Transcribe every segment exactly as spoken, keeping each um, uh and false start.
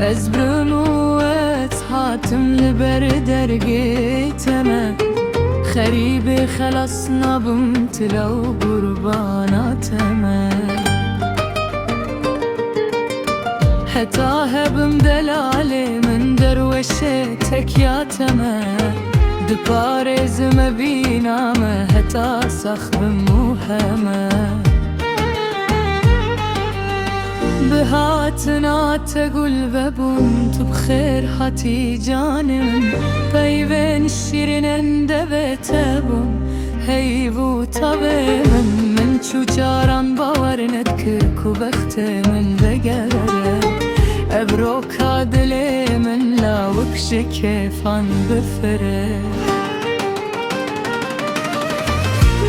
Ez birim û ez hatim li ber dergê te me. Xerîbê xelas nabim, tila û qurbana te me. Heta hebim delalê min, derweşê tekya te me. Diparêzim evîna me, heta sax bim û heme. Bi hatina te gul vebûn, tu bi xêr hatî canê min. Peyvên şîrînên devê te bûn, heyv û tavê min. Min çû caran bawer nedikir ku bextê min vegere. Evroka dilê min lawik ji kêfan bifire.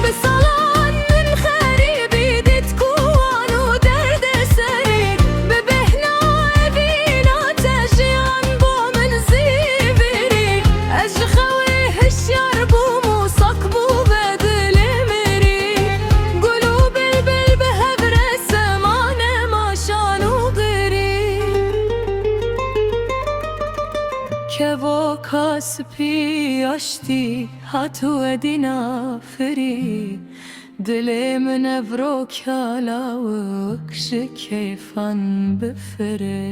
Bi salan min xerîbî dît ku wan û derdê serî, bi bêhna evîna te jiyan bo min zîvirî. Ez ji xewê hişyar bûm û sak bû be dilê mirî. Gul û bilbil bi hev re semane ma şan û girî. Kevoka spî aştî hat û edîna firî. Dilê min ev rokya lawik ji kêfan bifire.